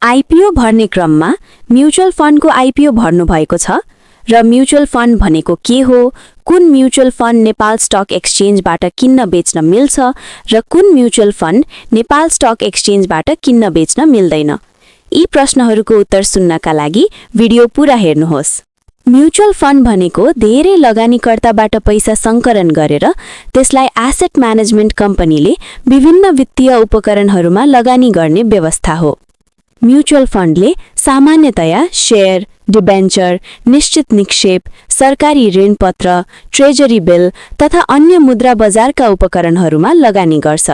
IPO भर्ने क्रममा mutual फन्डको IPO भर्नु भएको छ र म्युचुअल फन्ड भनेको के हो, कुन म्युचुअल फन्ड नेपाल स्टक एक्सचेन्जबाट किन्न बेच्न मिल्छ र कुन म्युचुअल फन्ड नेपाल स्टक एक्सचेन्जबाट किन्न बेच्न मिल्दैन, यी प्रश्नहरूको उत्तर सुन्नका लागि भिडियो पूरा हेर्नुहोस्। म्युचुअल फन्ड भनेको धेरै लगानीकर्ताबाट पैसा सङ्कलन गरेर त्यसलाई एसेट म्यानेजमेन्ट कम्पनीले विभिन्न वित्तीय उपकरणहरूमा लगानी गर्ने व्यवस्था हो। म्युचुअल फन्डले सामान्यतया शेयर, डिबेन्चर, निश्चित निक्षेप, सरकारी ऋणपत्र, ट्रेजरी बिल तथा अन्य मुद्रा बजारका उपकरणहरूमा लगानी गर्छ।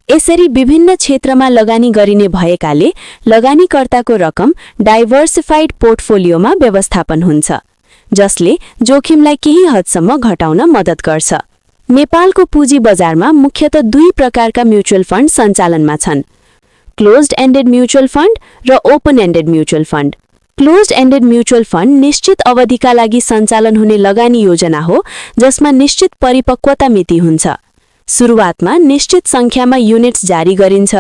यसरी विभिन्न क्षेत्रमा लगानी गरिने भएकाले लगानीकर्ताको रकम डाइभर्सिफाइड पोर्टफोलियोमा व्यवस्थापन हुन्छ, जसले जोखिमलाई केही हदसम्म घटाउन मद्दत गर्छ। नेपालको पुँजी बजारमा मुख्यतः दुई प्रकारका म्युचुअल फन्ड सञ्चालनमा छन्, क्लोज्ड एन्डेड म्युचुअल फन्ड र open ended mutual fund. Closed ended mutual fund निश्चित अवधिका लागि सञ्चालन हुने लगानी योजना हो जसमा निश्चित परिपक्वता मिति हुन्छ। सुरुवातमा निश्चित संख्यामा युनिट्स जारी गरिन्छ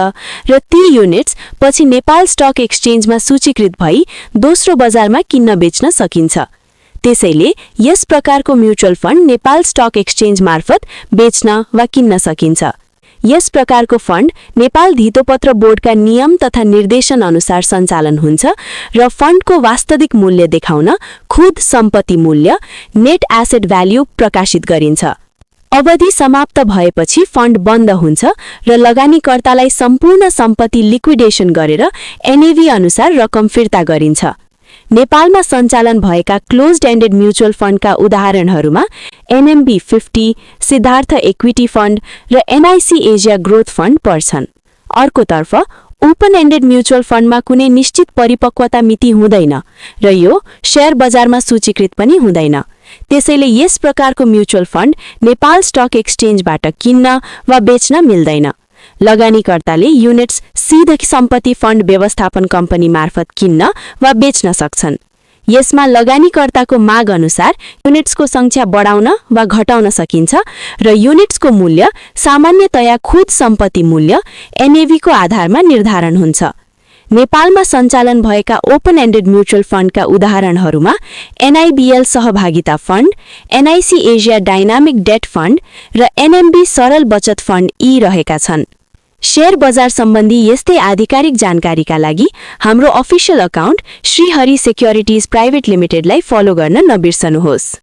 र ती युनिट्स पछि नेपाल स्टक एक्सचेन्जमा सूचीकृत भई दोस्रो बजारमा किन्न बेच्न सकिन्छ। त्यसैले यस प्रकारको mutual fund Nepal Stock Exchange मार्फत बेच्न वा किन्न सकिन्छ। यस प्रकारको फन्ड नेपाल धितोपत्र बोर्डका नियम तथा निर्देशन अनुसार सञ्चालन हुन्छ र फन्डको वास्तविक मूल्य देखाउन खुद सम्पत्ति मूल्य नेट एसेट भ्याल्यु प्रकाशित गरिन्छ। अवधि समाप्त भएपछि फन्ड बन्द हुन्छ र लगानीकर्तालाई सम्पूर्ण सम्पत्ति लिक्विडेसन गरेर एनएभी अनुसार रकम फिर्ता गरिन्छ। नेपालमा सञ्चालन भएका क्लोज्ड एन्डेड म्युचुअल फन्डका उदाहरणहरूमा एनएमबी 50, सिद्धार्थ इक्विटी फन्ड र एनआईसी एसिया ग्रोथ फन्ड पर्छन्। अर्कोतर्फ ओपन एन्डेड म्युचुअल फन्डमा कुनै निश्चित परिपक्वता मिति हुँदैन र यो शेयर बजारमा सूचीकृत पनि हुँदैन। त्यसैले यस प्रकारको म्युचुअल फन्ड नेपाल स्टक एक्सचेन्जबाट किन्न वा बेच्न मिल्दैन। लगानीकर्ताले युनिट्स सिधै सम्पत्ति फन्ड व्यवस्थापन कम्पनी मार्फत किन्न वा बेच्न सक्छन्। यसमा लगानीकर्ताको माग अनुसार युनिट्सको सङ्ख्या बढाउन वा घटाउन सकिन्छ र युनिट्सको मूल्य सामान्यतया खुद सम्पत्ति मूल्य एनएभीको आधारमा निर्धारण हुन्छ। नेपालमा सञ्चालन भएका ओपन एन्डेड म्युचुअल फन्डका उदाहरणहरूमा NIBL Sahabhagita Fund, NIC Asia Dynamic Debt Fund र एनएमबी सरल बचत फन्ड यी रहेका छन्। शेयर बजार सम्बन्धी यस्तै आधिकारिक जानकारीका लागि हाम्रो official account Shrihari securities private लिमिटेडलाई फलो गर्न नबिर्सनुहोस्।